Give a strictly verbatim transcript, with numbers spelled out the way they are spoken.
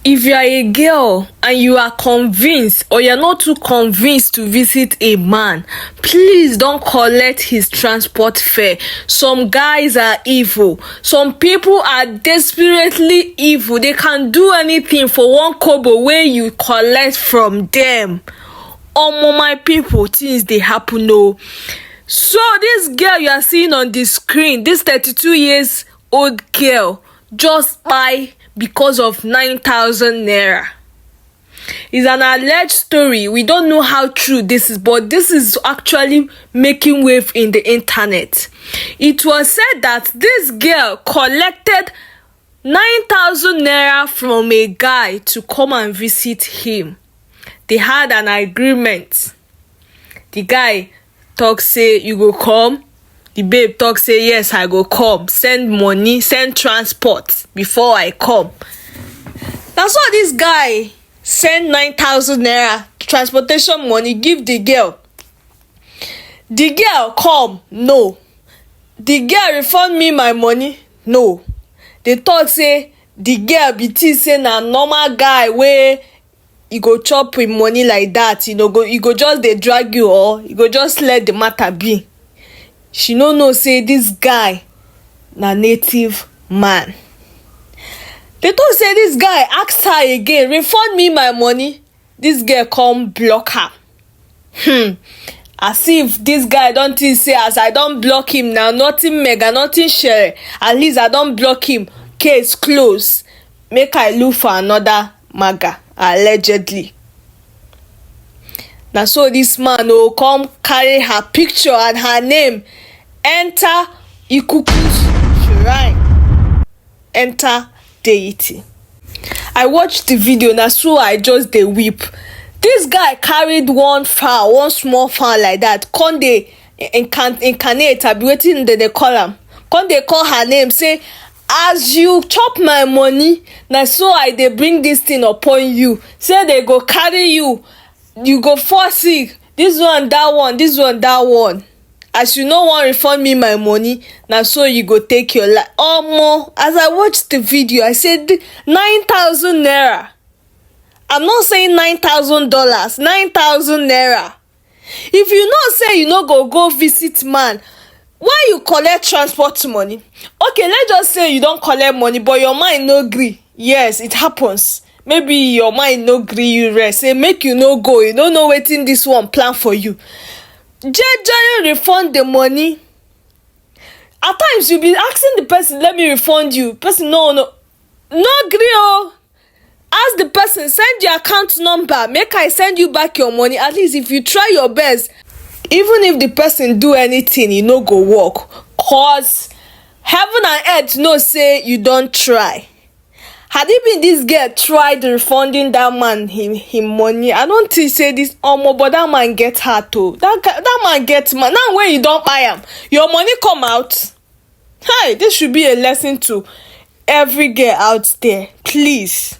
If you are a girl and you are convinced or you're not too convinced to visit a man, please don't collect his transport fare. Some guys are evil. Some people are desperately evil. They can do anything for one kobo where you collect from them. Omo, my people, things they happen. No, so this girl you are seeing on the screen, this thirty-two years old girl, just by because of nine thousand naira. It's an alleged story. We don't know how true this is, but this is actually making wave in the internet. It was said that this girl collected nine thousand naira from a guy to come and visit him. They had an agreement. The guy talk say, "You go come?" The babe talk say, "Yes, I go come. Send money, send transport before I come." That's why this guy send nine thousand naira transportation money give the girl. The girl come, no. The girl refund me my money, no. They talk say the girl be think say na normal guy wey e go chop him money like that. You know, go, e go just dey drag you, or e go just let the matter be. She no know say this guy na native man. They talk say this guy ask her again, "Refund me my money." This girl come block her. Hmm. As if this guy don't think say, as I don't block him now, nothing mega, nothing share. At least I don't block him. Case close. Make I look for another maga, allegedly. Now, so this man will come carry her picture and her name, enter Ikuku's shrine, enter deity. I watched the video, na so I just dey weep. This guy carried one fowl, one small fowl like that, come dey incan- incarnate, abi wetin dem dey call am, come dey call her name, say, "As you chop my money, na so I dey bring this thing upon you." Say they go carry you, you go fall sick, this one, that one, this one, that one. As you no wan refund me my money, na so you go take your life. Omo, as I watch the video, I said, "Nine thousand naira." I'm not saying nine thousand dollars, nine thousand naira. If you know say you no go go visit man, why you collect transport money? Okay, let's just say you don't collect money, but your mind no gree. Yes, it happens. Maybe your mind no gree you rest. Say make you no go. You don't know wetin this one plan for you. Jejely refund the money. At times you be asking the person, "Let me refund you." Person, "No, no, no gree o." Ask the person, "Send your account number, make I send you back your money." At least if you try your best, even if the person do anything, e no go work. Cause heaven and earth know say you don't try. Had it been this girl tried refunding that man him, him money, I don't think say this omo, but that man get heart o. That guy, that man get man. Now when you don't buy him, your money come out. Hi, this should be a lesson to every girl out there. Please,